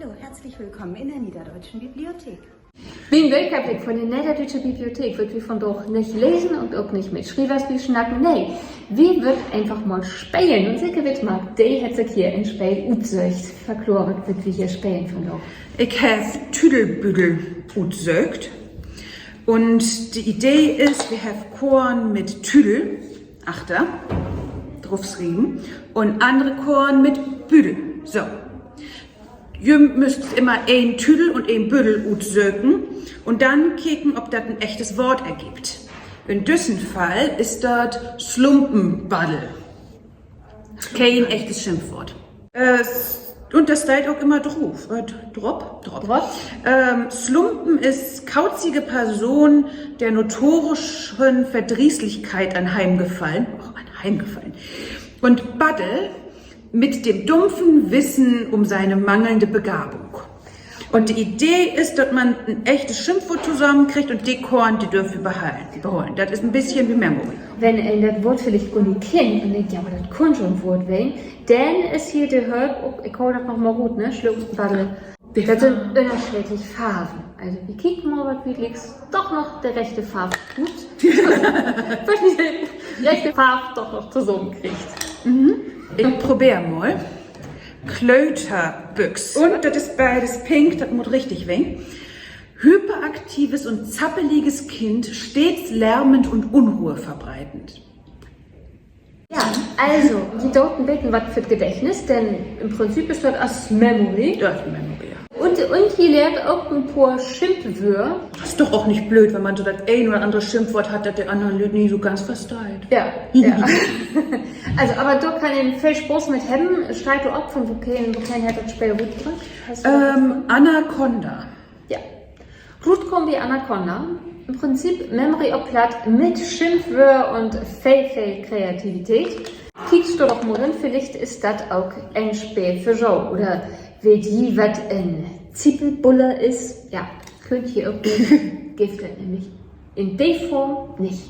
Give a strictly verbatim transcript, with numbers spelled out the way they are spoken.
So, herzlich willkommen in der Niederdeutschen Bibliothek. Bi'n Bökerblik von de Nedderdüütsche Bibliothek wüllt wi vondaag nich lesen un ok nich mit Schrievers snacken. Nee, wi wüllt eenfach mal spelen. Un Silke Wittmann, de hett sik hier en Speel utsöcht. Verkloor, wat wi hier spelen vondaag. Ik heff Tüdelbüdel utsöcht. Un de Idee is, wi hebbt Koorten mit Tüdel achter, drop schrieven, un annere Koorten mit Büdel. So. Ji mööt immer een Tüdel un een Büdel utsöken un denn kieken, of dat en echtes Woort ergifft. In düssen Fall is dat Slumpenbaddel. Keen echtes Schimpfwoort. Un dat steiht ok immer drop, äh, drop, drop. Slumpen ist kauzige Person, der notorischen Verdrießlichkeit anheimgefallen, anheimgefallen. Un Baddel mit dem dumpfen Wissen um seine mangelnde Begabung. Un de Idee is, dat man en echtes Schimpfwoort tosamenkriggt un de Koorten, de dörf wi behollen. Dat is en beten as Memory. Wenn een dat Woort villicht gor nich kennt un denkt: Ja, aver dat kunn so'n Woort ween, denn is hier de Hölp ok, ik haal dat noch mal rut, ne, Slumpenbaddel. Dat sünd ünnerscheedliche Farven. Also, wi kiekt mal, wat wi glieks doch noch de rechte Farv, wat wi de rechte Farv doch noch tosamenkriggt. Ik probeer mal. Klöterbüx. Un dat is beides pink, dat mutt richtig ween. Hyperaktives und zappeliges Kind, stets lärmend und Unruhe verbreitend. Ja, also, ji doot en beten wat för't Gedächtnis, denn in Prinzip is dat as Memory. Un, un ji lehrt ok en poor Schimpwöör. Is doch ok nich blööd, wenn man so dat een oder annere Schimpwwoort hett, dat de annern Lüüd nich so ganz versteiht. Also, aver dor kann een veel Spaaß mit hebben. Steiht dor op, von wokeen, wokeen hett dat Speel rutbröcht? Anaconda. Ja. Rutkamen bi Anaconda. In Prinzip Memory op Platt mit Schimpwöör un veel, veel Kreativität. Kiekt dor doch mal rin, villicht is dat ok en Speel för jo. Oder weet ji, wat en Zippelbuller is? Ja, köönt ji ok, gifft dat nämlich in de Form nich.